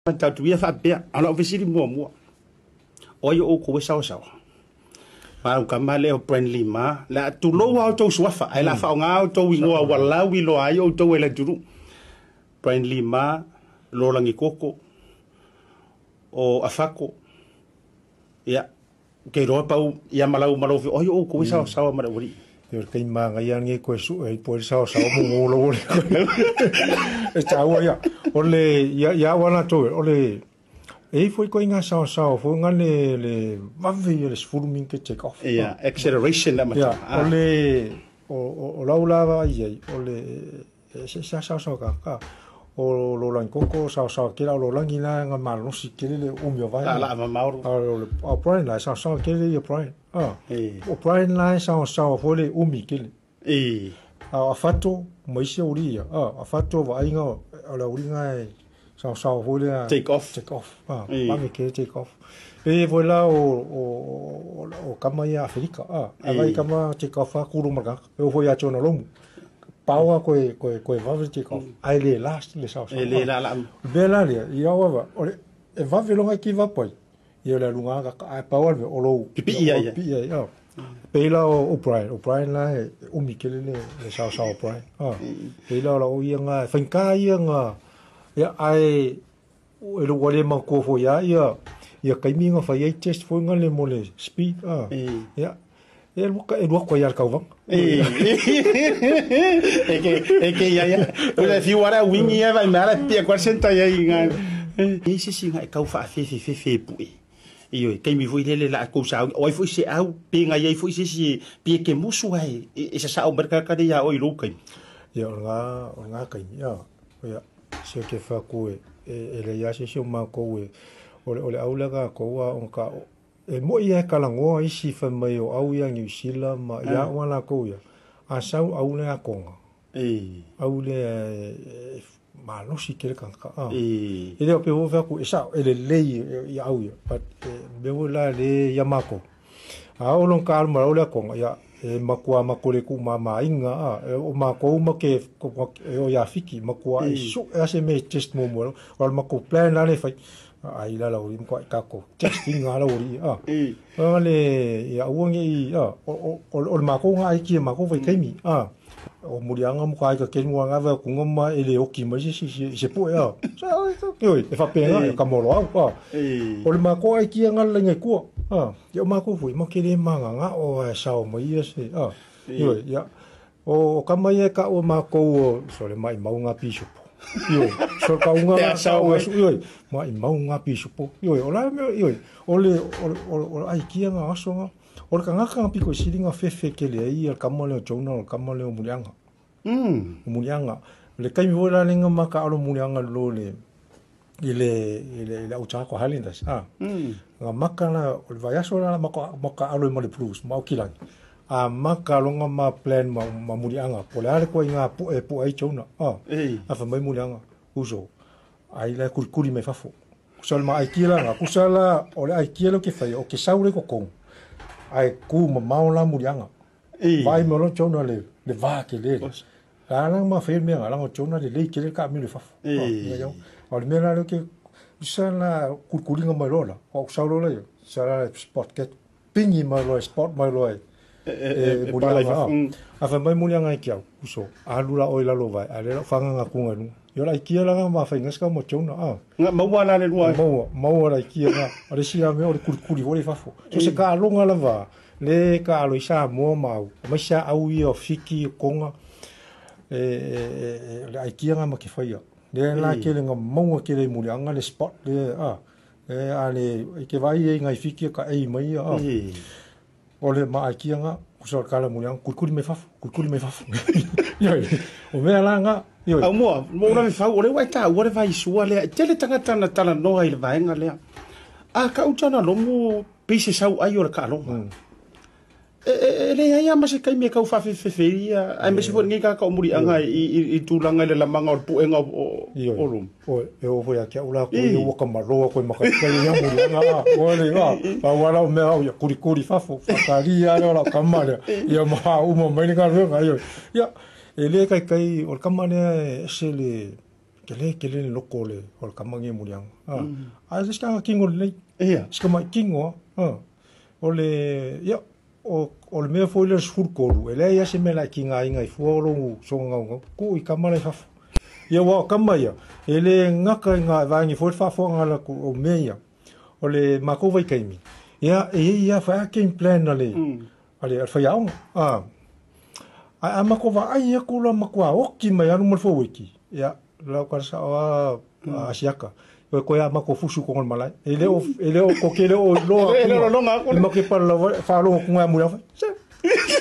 Matautu ia faapea, a o lau fesili muamua, o ai o oukou e saosaoa? Ma au kama lea o Brandley ma, le a tulou a outou suafa, ae le a faaaoga outou igoa ua lauiloa ai outou e le atunuu. Brandley ma, Lolagi Koko, o Afako, ia, ou te iloa pau ia ma lau ma lau o ai o outou e saosaoa ma le aualii. Ia o le taimi manaia lenei toe sue ai po o le saosaoa mo lou e taua ia. O le ia ia au latou o le e i foi ituaiga saosaoa foi nga le vave ia le 10 minute take off. Ia, acceleration la Ia, o le o lau la vaai i ai, o le e se saosaoa kaka. O lo langi koko saosaoa kela o lo langi la nga malosi kele le umi o vai. La mamao. O le o Brian la saosaoa kele ia Brian. Ah. O Brian la saosaoa foi le umi kele. A fato ma isi uri ia. A fato vaaiga o le uriga e saosaoa foi le take off. Take off. Ah, vave kele take off. E foi la o kama ia Afrika. Ah, a vai kama take off a kuru maka. E foi a tona lomu. Paoa koe vave take off. Ai le last le saosaoa. E le la la. Be la le ia wa o le e vave longa ki vapai. Ia le lunga ka a paoa le o lou. Pipi ia ia. Pipi ia. Ah. Pe la o Brian, o Brian la e umi kele le saosaoa o Brian. Ah. Pe la o ia nga whainka ia nga ia ai e lo wale ma ko fo ia ia ia kaimi nga whai ai test fo nga le mo le speed. Ah. Ia e lua e lua ko ia ka wang. E ke ia ia. O le fiu ara wingi ia vai mara pia kwa senta ia inga. E se singa e kau fa fe fe fe fe pui. Io kaimi foi lele la ko sa o ai foi se au pe nga ia foi se si pe ke musu ai e se sa o merka ka ia o i lo kai. Ia o nga kai ia. Ia se ke fa ko e le ia se se ma ko e o le au la ka ko wa o ka e mo ia kalangoa isi fa mai o au ia New Zealand ma ia wala ko ia. A sau au le akonga. E au le malosi kele ka a. E le o pe o fa ku e sa e le lei ia au ia. But me o la le ia mako. A o lon ka ma o le akonga ia e makua makole ku ma ma inga a o mako ma ke e o ia fiki makua e su e ase me test mo mo o le mako plan la le fai. Ai la la uri ko ka ko testing la uri a. O le ia uangi a o le mako nga ai ki mako vai kaimi a. O murianga mo kai ka kenua nga va kunga ma e le oki mai se se po a. Sa oi e fa penga e ka molo au a. O le mako ai ki nga le ngai kua a. Ia mako foi ma kele manga nga o e sao mai ia se a. Oi ia o ka mai e ka o mako o so le mai mau nga bishop. Io, so ka unga sa o io, ma i mau nga bishop. Io, o la me io, o le o ai kia nga aso nga. O le kangaka nga piko sili nga fefe kele ai al kama le Jonah o kama le mulianga. Mulianga. Le kai mi vola lenga maka alo mulianga lo le ile au chako Highlanders. Ah. Nga maka la o le vaiaso la maka alo ma le Blues, ma o kilangi. A maka longa ma plan ma mulianga. Po le ale koe ngā po e po ai Jonah. Ah. A fa mai mulianga. Uso. Ai la kurikuri me fafo. Kusala ma ai kia la kusala o le ai kia lo ke whai o ke saure ko kong. Ai ku ma mao la mulianga. Vai mo lo Jonah le va ke le. La la ma whai mea la Jonah le lei ke le ka mi le fafo. O le mea la lo ke kusala kurikuringa mai lola. O sauro la sala spot ke pingi mai loa spot mai loa. E mulianga. A fa mai mulianga i kia uso. Alu la oi la lo vai. A le la whanga ngā kunga nu. Yo la kia la ma whai ngaska mo Jonah a. Nga maua la le lua. Maua la kia nga. O le sia me o le kurikuri o le fafo. So se ka alonga la va. Le ka alo i sa moa mau. Mai sa au ia o fiki o konga. E le ai kia nga ma ke whaia. Le la kele nga maunga kele mulianga le spot le a. E a le ke vai e ngai fiki ka ei mai a. O le ma ai kia nga kusa kala mulianga kurikuri me fafo. Kurikuri me fafo. Ioi. O mea la nga. Ioi. Au moa, mo ora me fau, o le wai tā, ua le vai sua lea. Tele tangata na tala noa i le vaenga lea. A ka utana lomo pise sau ai o le ka alonga. E le ai ama se kai me kau whawhewhewhe ia. Ai me se fo ngi ka ka o murianga i tūlanga i le lamanga o le puenga o lomo. O e o foi a kia ula ko i waka maroa koe makakai ia murianga. O le a, pa wala o mea au ia kurikuri fafo, whakaria le ora kama lea. Ia maha uma mai le ka renga ioi. Ia, e le kai kai o le kama lea e se le Tele tele le loko o le o le kama nei muliaga. A le sika kingo lelei. Ia. Sika mai kingo a. O le ia o le mea foi le 13 e leai se mea la kinga inga i fua o lou soga ku i kama le fafo. Ia wa kama ia e le ngaka inga vaangi foi faafofoga la ku o mea ia. O le makou vai kaimi. Ia e ia fa game plan ale ale faiaoga. A a ma ko va ai ku la ma kwa oki mai anu mo fo wiki. Ia la ka sa a asiaka. Ko ko ya ma ko fusu ko malai. E le o ko ke le o lo. E le o longa ko. Ma ke pa la fa lo ko mu la. Se.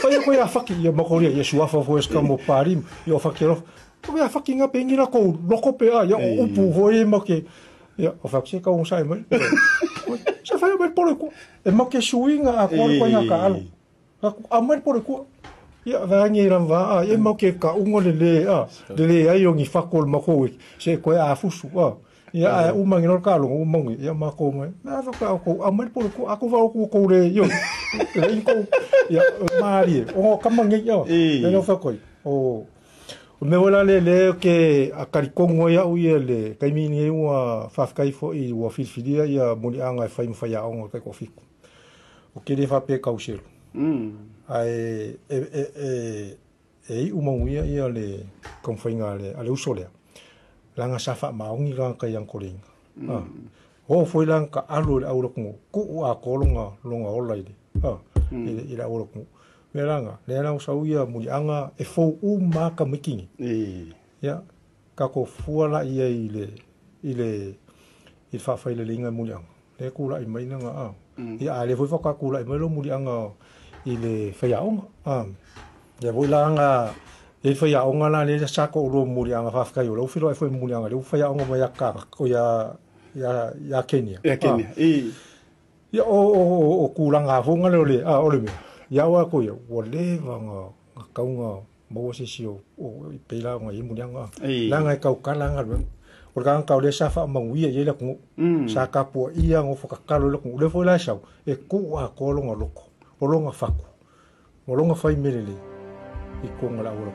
Fa ko ya faki ia ma ko ia suafa fo eska mo pari. Ia faki lo. Ko ya faki nga pengi la ko loko pe a ia o pu ho e ma ke. Ia o fa se ka o sai mai. Se fa mai pole ko. E ma ke suinga a ko ko nga ka alo. A mai pole ko. Ia vaangi ramba a e mau ke ka ungo le le a le le ai o ngi fakol ma ko se ko a fusu a ia a u mangi no ka lo u mangi ia ma ko mai na fa ka ko a mai pole ko a ko va ko ko le yo le ko ia mari o ka mangi yo le no fa ko o me wala le le ke a karikongo ia u ia le kai mi ni ua fa kai fo i ua filfilia ia muliaga e fai ma fai aoga kai ko fiku o ke le fa pe kauselo. Ai e umanguia ia le konfainga le ale uso lea. Langa sa fa maongi la ka yang kolinga. O foi lang ka alu le aula ku ku a kolonga longa ola ile. Ile ile aula ku. Me langa le la usa ia muliaga e fou u ma ka mikingi. Ia ka ko fua la ia ile ile i fa fa ile linga muliaga. Le ku la i mai nga a. Ia ale foi fa ka ku la i mai lo muliaga i le whaiaonga. Ia voi langa e whaiaonga la le sa ko ro muliaga whawhikai o lau whiro e whai muliaga le whaiaonga mai aka o ia Kenya. Ia Kenya. Ia o kūlanga afonga le o le a o le mea. Ia oa ko ia ua leva nga kaunga maua sisi o i pēla o nga i muliaga. Langa e kaukala nga lue. O le kanga kau le sa wha manguia i le kungu. Sa kapua ia ngo whakakalo le kungu. Le foi la sau e ku a kolonga loko. O longa faku. O longa whai melele i konga la ora.